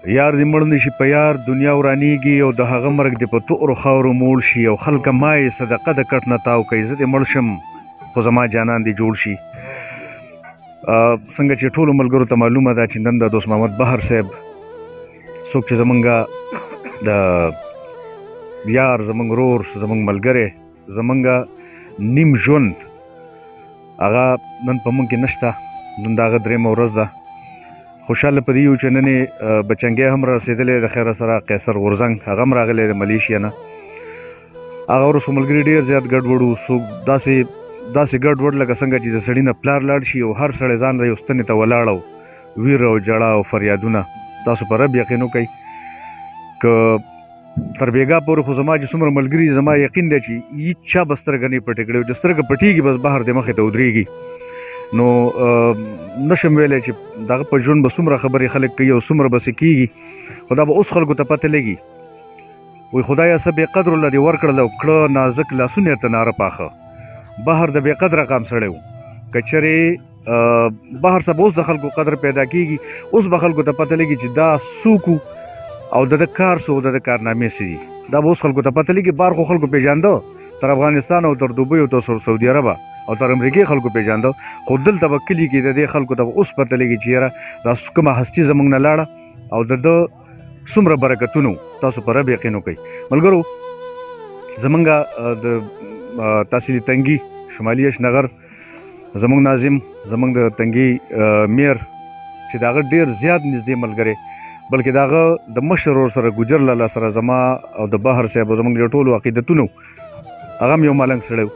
یار دې مړ نشي، په یار دنیا ورانیږي او د هغه مرګ دې په تورو خاورو موړ شي، او خلک ما یې صدقه د کټ نه تاو کوي، زه دې مړ شم خو زما جانان دې جوړ شي. څنګه چې ټولو ملګرو ته معلومه ده چې نن د دوست محمد بهر صاحب، څوک چې زمونږ د یار، زمونږ ورور، زمونږ ملګری، زمونږ نیم ژوند، هغه نن په مونږ کې نشته. نن د هغه درېیمه ورځ ده. خوشحاله په دې یو چې نن یې بچنګی هم را رسېدلی د خیره سره، قیصر غورځنګ هغه هم راغلی د ملیشیا نه. هغه ورځ خو ملګري ډېر زیات ګډوډ وو، څوک داسې داسې ګډوډ لکه څنګه چې د سړي نه پلار لاړ شي او هر سړی ځان له یو ستنې ته ولاړ او ویر او ژړا او فریادونه. تاسو په رب یقین وکړئ که تر بېګا پورې خو زما چې څومره ملګري، زما یقین دی چې هیچا به سترګه نه پټې کړې، او چې سترګه پټېږي بس بهر دې مخې ته ودرېږي. نو نشم ویلی چې دغه په ژوند به څومره خبرې خلک کوي او څومره به څه کېږي، خو دا به اوس خلکو ته پته لګي. وایي خدایه څه بې قدرو له دې ورکړل او کړه نازک لاسونه یې ته ناره پاخه. بهر د بې قدره قام سړی و، که چېرې بهر څه به اوس د خلکو قدر پیدا کېږي، اوس به خلکو ته پته لګي چې دا څوک او د ده کار څه او د ده کارنامې څه دي. دا به اوس خلکو ته پته لګي. بهر خو خلکو پېژانده، تر افغانستان او تر دوبۍ او تر سعودي عربه او تر امریکې خلکو پېژانده، خو دلته به کلي کې د دې خلکو ته به اوس پته لګي چې یاره دا کومه هستي زموږ نه لاړه او د ده څومره برکتونه. تاسو په رب یقین وکړئ ملګرو، زمونږ د تحصیلي تنګي شمالي اشنغر زمونږ ناظم، زمونږ د تنګي میر، چې د هغه ډېر زیات نږدې ملګری، بلکې د هغه د مشر ورور سره ګجر لالا سره زما او د بهر صاحب زمونږ د ټولو عقیدتونو، هغه هم یو ملنګ سړی و.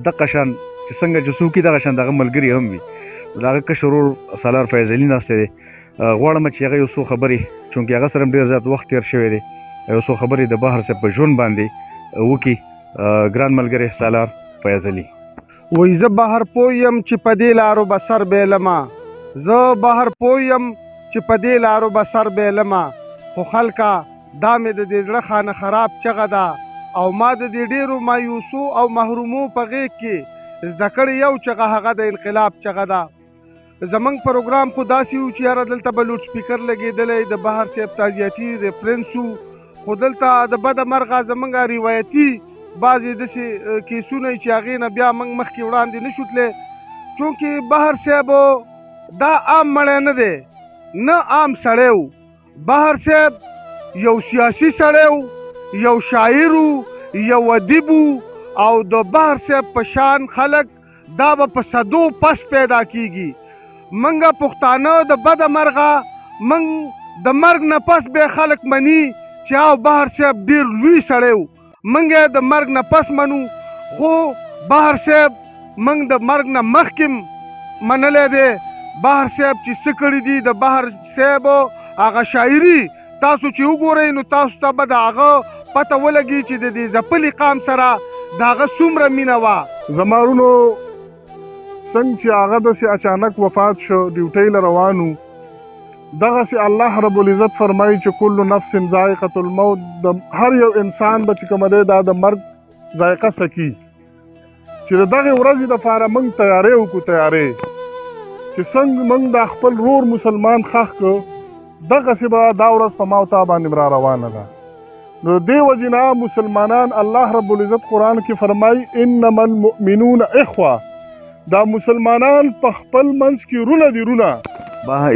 دقه شان چې څنګه چې څوک دغه شان د هغه ملګري هم وي. د هغه کشر ورور سالار فیض علي ناست دی. غواړم چې هغه یو څو خبرې، چونکې هغه سره هم ډېر زیات وخت تېر شوی دی، یو څو خبرې د بهر صاحب په ژوند باندې وکړي. ګران ملګری سالار فیض علي. وایي زه بهر پوه یم چې په دې لارو به سر بېلمه، زه بهر پوه یم چې په دې لارو به سر بېلمه، خو خلکه دا مې د دې زړه خانه خراب چغه ده، او ما د دې ډېرو مایوسو او محرومو په غېږ کې زده کړې یو چغه، هغه د انقلاب چغه ده. زمونږ پروګرام خو داسې و چې یاره دلته به لوډ سپیکر لګېدلی، د بهر صاحب تعزیتي ریفرنس و، خو دلته د بده مرغه زمونږ روایتي بعضې داسې کیسونه چې هغې نه بیا موږ مخکې وړاندې نه شو تللی، چونکې بهر صاحب دا عام مړی نه دی، نه عام سړی و. بهر صاحب یو سیاسي سړی و، یو شاعر و، یو ادیب و، او د بهر صاحب په شان خلک دا به په صدو پس پیدا کیږي. موږ پښتانه د بده مرغه موږ د مرګ نه پس به خلک مني چې او بهر صاحب ډیر لوی سړی و، موږ یې د مرګ نه پس منو، خو بهر صاحب موږ د مرګ نه مخکې منلی دی. بهر صاحب چې څه کړي دي، د بهر صاحب هغه شاعري تاسو چې وګورئ نو تاسو ته به د هغه پته ولګي چې د دې ځپلي قام سره د هغه څومره مینه وه. زما وروڼو، څنګه چې هغه داسې اچانک وفات شو، ډیوټۍ له روان و، دغسې الله رب العزت فرمایي چې کل نفس ذائقة الموت، د هر یو انسان به چې کومه دی دا د مرګ ذایقه څکي، چې د دغې ورځې دپاره موږ تیاری وکړو، تیاری چې څنګه موږ دا خپل ورور مسلمان ښخ کړو، دغسې به دا ورځ په ما او تا باندې را روانه ده. نو دې وجې نه مسلمانان الله رب العزت قرآن کې فرمایي انما المؤمنون اخوه، دا مسلمانان په خپل منځ کې رونه دي، رونه.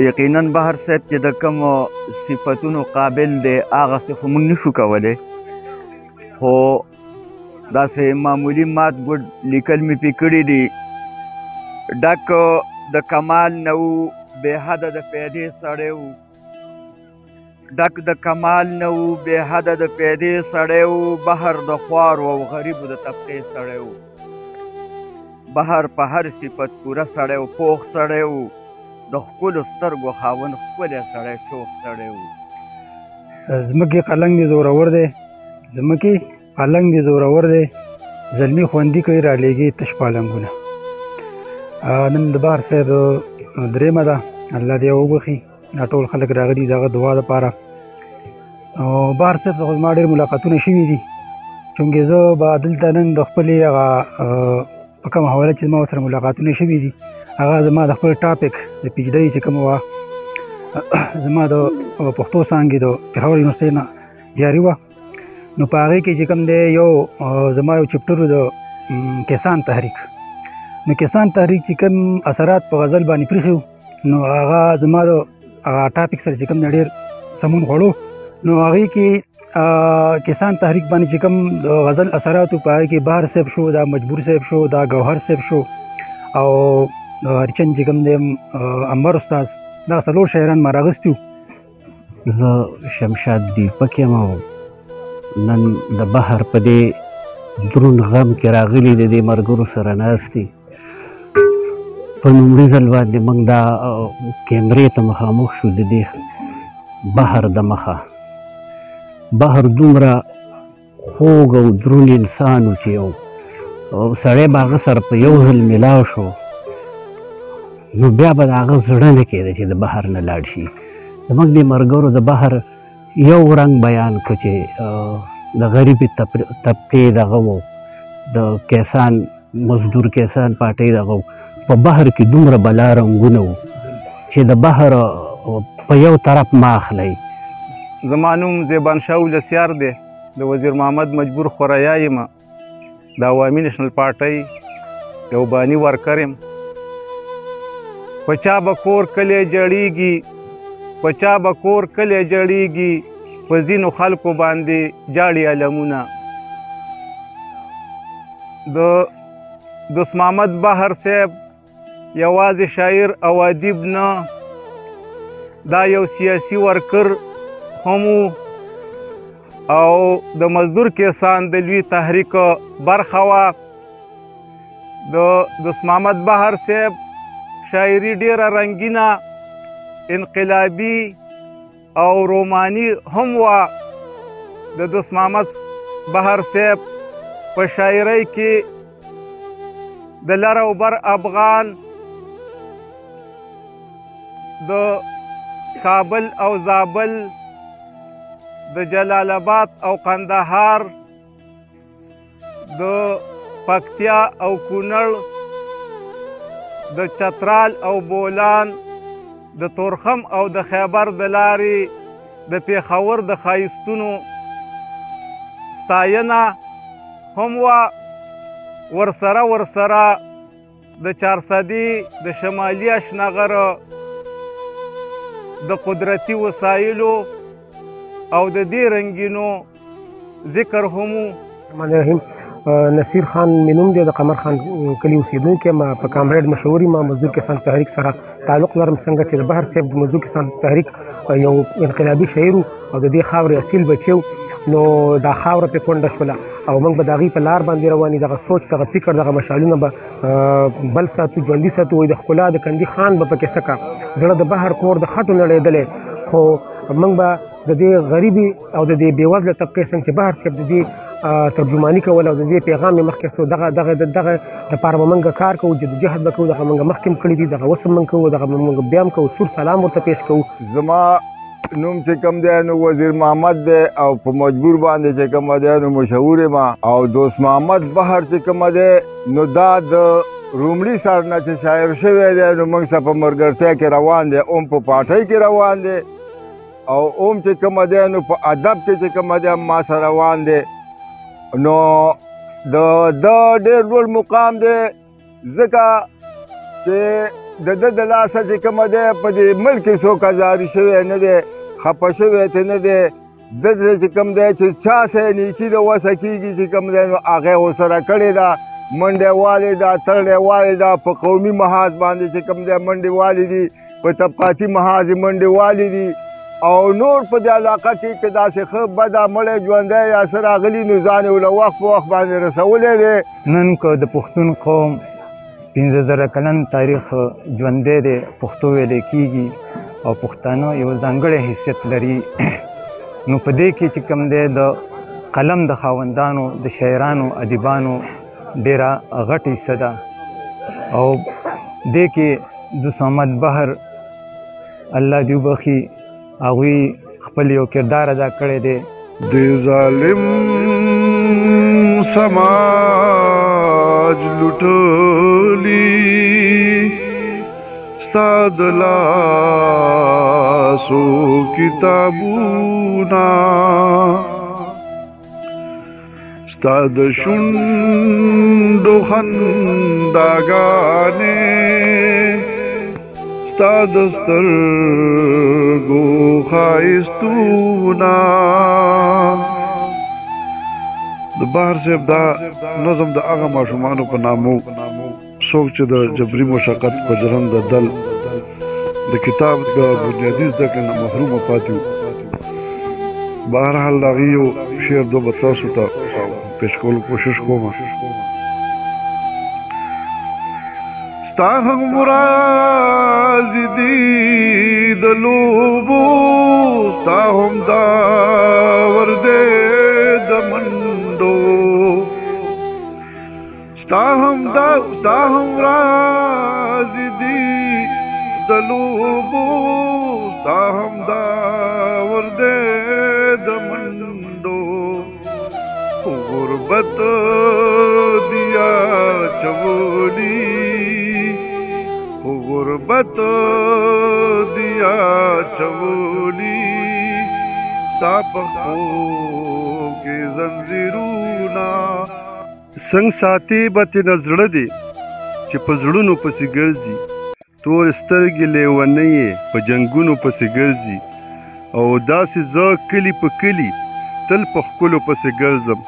یقینا بهر صاحب چې د کوم صفتونو قابل دی هغه څه خو موږ نشو کولی، خو داسې معمولي مات ګډ لیکل مې پې کړي دي. ډک د کمال نه و، بې حده د پیدې سړی و، ډک د کمال نه و، بې حده د پیدې سړی و، بهر د خوارو او غریبو د طبقې سړی و، بهر په هر صفت پوره سړی و، پوخ سړی و، د ښکلو سترګو خاوند ښکلی سړی، شوخ سړی و. ځمکې قلنګ دې زورور دی، ځمکې قلنګ دې زورور دی، زلمي خوندي کوي رالیږي تش پالنګونه. نن د بهر صاحب درېیمه ده، الله دې وبخښي. دا ټول خلک راغلي دغه دعا دپاره. او بهر صاحب سره خو زما ډېر ملاقاتونه شوي دي، چونکې زه به دلته نن د خپلې هغه په کومه حواله چې زما ورسره ملاقاتونه شوي دي، هغه زما د خپل ټاپک د پی ایچ ډي چې کومه وه زما د پښتو څانګې د پېښور یونیورسټۍ نه جاري وه. نو په هغې کې چې کوم دی یو زما یو چپټر د کسان تحریک. نو کسان تحریک چې کوم اثرات په غزل باندې پرېښي وو، نو هغه زما د هغه ټاپک سره چې کوم دی ډېر سمون خوړو. نو هغې کې کسان تحریک باندې چې کوم د غزل اثرات وو، په هغې کې بهر صاحب شو، دا مجبور صاحب شو، دا ګوهر صاحب شو، او هرچند چې کوم دی انبر استاد، دا څلور شاعران ما راغستي وو. زه شمشاد دیپک یم او نن د بهر په دې درون غم کې راغلي د دې ملګرو سره ناست دي. په لومړي ځل باندې موږ دا کیمرې ته مخامخ شو. د دې بهر د مخه بهر دومره خوږ او درون انسان و چې یو سړی به هغه سره په یو ځل ملاو شو، نو بیا به د هغه زړه نه کېده چې د بهر نه لاړ شي. زموږ دې ملګرو د بهر یو رنګ بیان کړو چې د غریبې طبقې دغه و، د کیسان مزدور کیسان پارټۍ دغه و. په بهر کې دومره بلا رنګونه وو چې د بهر په یو طرف ما اخلئ. زما نوم زیبان شاه ولسیار دی، د وزیر محمد مجبور خوریا یم، د عوامي نشنل پارټۍ یو باني ورکر یم. په چا به کور کلی جړېږي، په چا به کور کلی جړېږي، په ځینو خلکو باندې جاړي علمونه. د دوست محمد بهر صاحب یوازې شاعر او ادیب نه، دا یو سیاسي ورکر هم او د مزدور کسان د لوی تحریک برخه وه. د دوست محمد بهر صاحب شاعري ډېره رنګینه، انقلابي او روماني هم وه. د دوست محمد بهر صاحب په شاعرۍ کې د لر او بر افغان، د کابل او زابل، د جلال آباد او قندهار، د پکتیا او کونړ، د چترال او بولان، د تورخم او د خیبر د لارې د پېښور د ښایستونو ستاینه هم وه. ورسره ورسره د چارسدې د شمالي اشنغر د قدرتي وسایلو او د دې رنګینو ذکر هم و. الرحمن الرحیم. نصیر خان مې نوم دی، د قمر خان کلي اوسېدونکی یم، په کامریډ مشهور یم، مزدور کسان تحریک سره تعلق لرم. څنګه چې د بهر صاحب د مزدور کسان تحریک یو انقلابي شاعر او د دې خاورې اصیل بچی و، نو دا خاوره پرې کونډه شوله او موږ به د هغوی په لار باندې روان یو. دغه سوچ، دغه فکر، دغه مشالونه به بل ساتو، ژوندي ساتو. وایي د ښکلا د کندي خان به پکې څه کا، زړه د بهر کور د خټو نړېدلی، خو موږ به د دې غریبې او د دې بېوزله طبقې څنګه چې بهر صاحب د دې ترجماني کوله او د دې پیغام یې مخکې سو، دغه دغه دغه دپاره به موږ کار کوو، جدوجهد به کوو. دغه موږ مخکې هم کړي دي، دغه اوس هم موږ کوو، دغه به موږ بیا هم کوو. سور سلام ورته پیش کوو. زما نوم چې کوم دی نو وزیر محمد دی او په مجبور باندې چې کوم دی نو مشهور یم. او دوست محمد بهر چې کوم دی نو دا د رومړي سر نه چې شاعر شوی دی نو موږ سره په ملګرتیا کې روان دی، هم په پارټۍ کې روان دی او هم چې کوم دی نو په ادب کې چې کوم دی هم ما سره روان دی. نو د ده ډېر لوړ مقام دی، ځکه چې د ده د لاسه چې کومه دی په دې ملک کې څوک ازاري شوی نه دی، خفه شوی ته نه دی. ده چې کوم دی چې چا سره نیکي د وسه کېږي چې کوم دی نو هغه یې ورسره کړې ده، منډه والې ده، تړلی والې ده، په قومي محاذ باندې چې کوم دی منډې والې دي، په طبقاتي محاذ یې منډې والې دي او نور په دې علاقه کې که داسې ښه بده مړی ژوندی یا څه راغلي نو ځان یې له وخت په وخت باندې رسولی دی. نن که د پښتون قوم 5000 کلن تاریخ ژوندی دی، پښتو ویلی کېږي او پښتانه یو ځانګړی حیثیت لري، نو په دې کې چې کوم دی د قلم د خاوندانو، د شاعرانو، ادیبانو ډېره غټه حصه ده. او دې کې دوست محمد بهر الله دې وبخښي هغوی خپل یو کردار ادا کړی دی. د ظالم سماج لوټلی، ستا د لاسو کتابونه، ستا د شونډو خنداګانې، ستا د سترګو ښایستونه. د بهر صاحب دا نظم د هغه ماشومانو په نامو څوک چې د جبري مشقت په ژرنده دل د کتاب د بنیادي زده کړې نه محرومه پاتې وو. بهرحال د هغې یو شعر دوه به تاسو ته پیش کولو کوشش کوم. ستا هم راز دي د لوبو، ستا هم دا ور دې د منډو، ستا هم دا ستا هم راز دي د لوبو، ستا هم دا ور دې د منډو. غربت دیا چولی، غربت دیا چولی، ستا په پښو کې زنځیرونه. څنګه ساتې به ترېنه زړه دې چې په زړونو پسې ګرځي، تورې سترګې لیونۍ یې په جنګونو پسې ګرځي. او داسې زه کلي په کلي تل په ښکلو پسې ګرځم،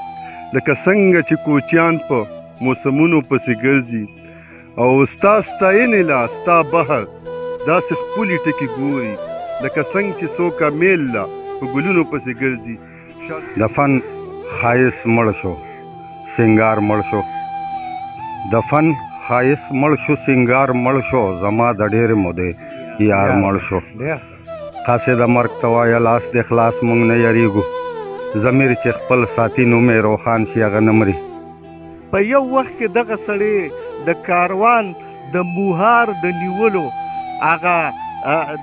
لکه څنګه چې کوچیان په موسمونو پسې ګرځي. او ستا ستاینې له ستا بهر داسې ښکلي ټکي ګوري، لکه څنګه چې څوک امیل له په ګلونو پسې ګرځي. د فن ښایست مړ شو سنګار مړ شو، د فن ښایست مړ شو سنګار مړ شو، زما د ډېرې مودې یار مړ شو. قاصده مرګ ته وایه لاس دې خلاص، موږ نه یریږو، ضمیر چې خپل ساتي نوم یې روښان شي هغه نه مري. په یو وخت کې دغه سړی د کاروان د موهار د نیولو هغه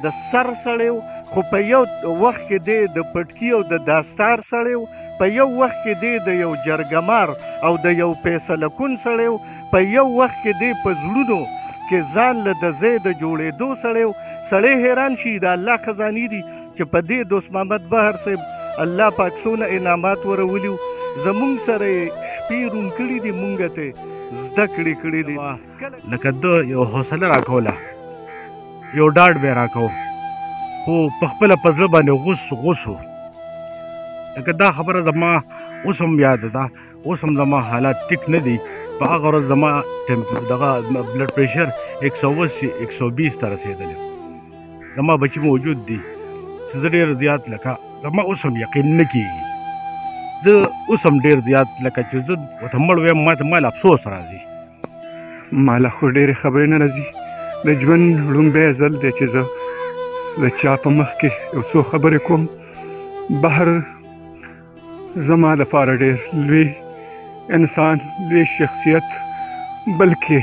د سر سړی و، خو په یو وخت کې دی د پټکي او د دستار سړی و، په یو وخت کې دی د یو جرګمار او د یو فیصله کن سړی و، په یو وخت کې دی په زړونو کې ځان له د ځای د جوړېدو سړی و. سړی حیران شي، د الله خزانې دي چې په دې دوست محمد بهر صاحب الله پاک څونه انعامات ورولي وو. زمونږ سره یې شپې روڼ کړي دي، مونږ ته زده کړې کړي دي. لکه ده یو حوصله راکوله، یو ډاډ به یې راکوه، خو په خپله په زړه باندې غوس غوس و. لکه دا خبره زما اوس هم یاد ده، اوس هم زما حالات ټیک نه دي. په هغه ورځ زما دغه بلډ پریشر 180 120 ته رسېدلی. زما بچي موجود دي چې زه ډېر زیات لکه زما اوس هم یقین نه کېږي، زه اوس هم ډېر زیات لکه چې زه ورته مړ ویم، ما ته مال افسوس راځي. ماله خو ډېرې خبرې نه راځي، د ژوند ړومبی ځل دی چې زه د چا په مخ کې یو څو خبرې کوم. بهر زما دپاره ډېر لوی انسان، لوی شخصیت، بلکې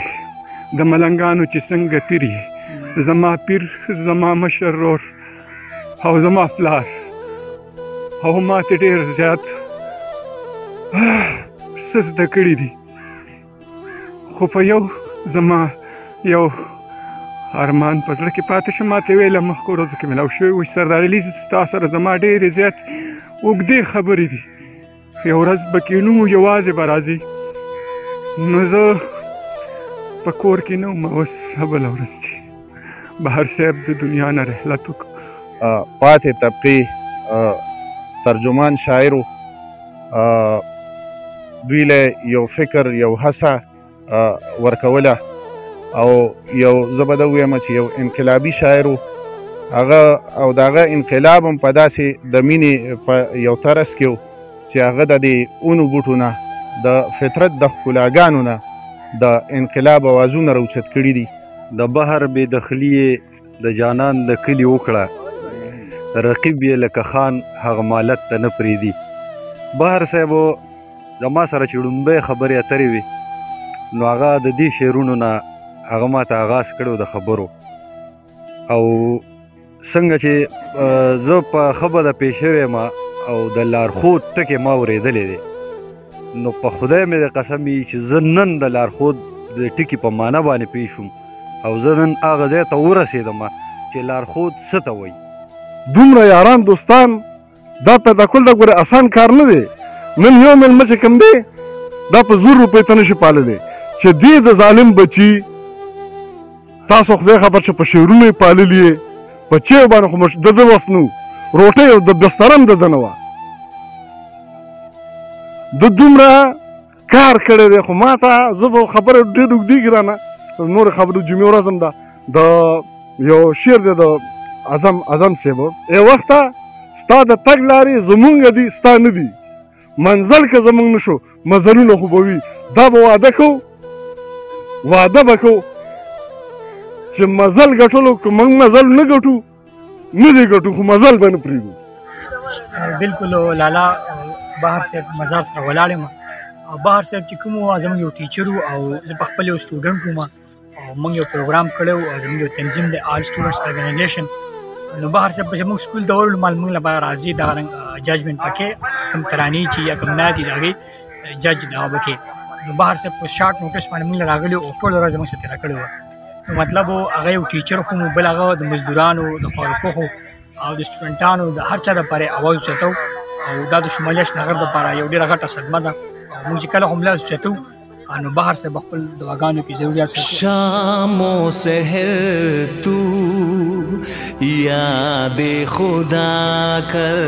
د ملنګانو چې څنګه پیر یې، زما پیر، زما مشر ورور او زما پلار، او ما ته ډېر زیات څه زده کړي دي. خو په یو زما یو ارمان په زړه کې پاتې شو، ما ته یې ویله مخکې ورځو کې ملاو شوی و چې سردار علي ستا سره زما ډېرې زیات اوږدې خبرې دي، یو ورځ به کښېنو یوازې به راځي. نو زه په کور کې نه وم، اوس بله ورځ چې بهر صاحب د دنیا نه رحلت وکړ. پاتې طبقې ترجمان شاعر و، دوی له یو فکر یو هڅه ورکوله، او یو زه به دا ووایم چې یو انقلابي شاعر و هغه، او د هغه انقلاب هم په داسې د مینې په یو طرز کې و چې هغه د دې اونو بوټو نه، د فطرت د ښکلاګانو نه د انقلاب اوازونه راوچت کړي دي. د بهر بې دخلي یې د جانان د کلي وکړه، رقیب یې لکه خان هغه مالت ته نه پرېږدي. بهر صاحب زما سره چې ړومبی خبرې اترې وې، نو هغه د دې شعرونو نه هغه ما ته آغاز کړی د خبرو، او څنګه چې زه په ښه بده پېښ شوی یم او د لارښود ټکی ما اورېدلی دی، نو په خدای مې د قسم وي چې زه نن د لارښود د ټکي په معنا باندې پوه شوم. او زه نن هغه ځای ته ورسېدم چې لارښود څه ته وایي. دومره یاران دوستان دا پیدا کول دا ګوره اسان کار نه دی. نن یو مېلمه چې کوم دی دا په 1000 روپۍ ته نشي پاللی، چې دې د ظالم بچي تاسو خدای خبر چې په شعرونو یې پاللي یې، په چیغو باندې خو د ده وس نه و، روټۍ او د بستر هم د ده نه وه. ده دومره کار کړی دی، خو ما ته زه به خبره ډېر اوږدېږي رانه، نورې خبرې جمعې ورځ هم ده. د یو شعر دی د اعظم صاحب، ای وخته ستا د تګ لارې زمونږ دي ستا نه دي، منزل که زمونږ نه شو مزلونه خو به وي. دا به واده کوو، واده به کوو چې مزل ګټلو، که موږ مزل نه ګټو نه دې ګټو، خو مزل به نه پرېږدو. بالکل لالا بهر صاحب مزار سره ولاړ یم. او بهر صاحب چې کوم و زموږ یو ټیچر و او زه په خپل یو سټوډنټ وم، او موږ یو پروګرام کړی و او زموږ یو تنظیم دی آل سټوډنټس ارګنایزیشن. نو بهر صاحب چې موږ سکول ته ورغلو، مال موږ له به راځي دغه رنګ ججمنټ پکې کوم ترانې چې یا کوم نادي د هغې جج دغه پکې. نو بهر صاحب په شارټ نوټس باندې موږ له راغلي او ټوله ورځ موږ سره تېره کړې وه. نو مطلب هغه یو ټیچر خو مو، بل هغه د مزدورانو د خواروکښو او د سټوډنټانو د هر چا دپاره اواز اوچتو، او دا د شمالي اشنغر دپاره یو ډېره غټه صدمه ده. او موږ چې کله هم لاس اوچتو نو بهر صاحب خپل دعاګانو کې ضرور یاد ساتو. شام و سحر تو یاد خدا کر،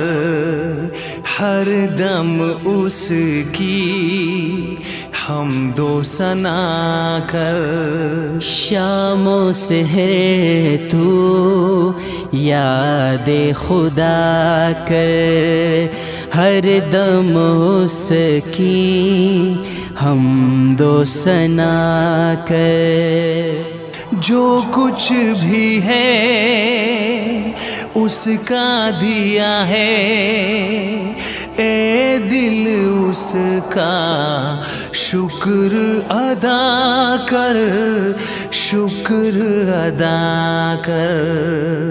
هر دم اس کی حمد و ثنا کر. شام و سحر تو یاد خدا کر، هر دم اس کی حمد و ثنا کر. جو کچھ بھی ہے اس کا دیا ہے، اے دل اس کا شکر ادا کر، شکر ادا کر.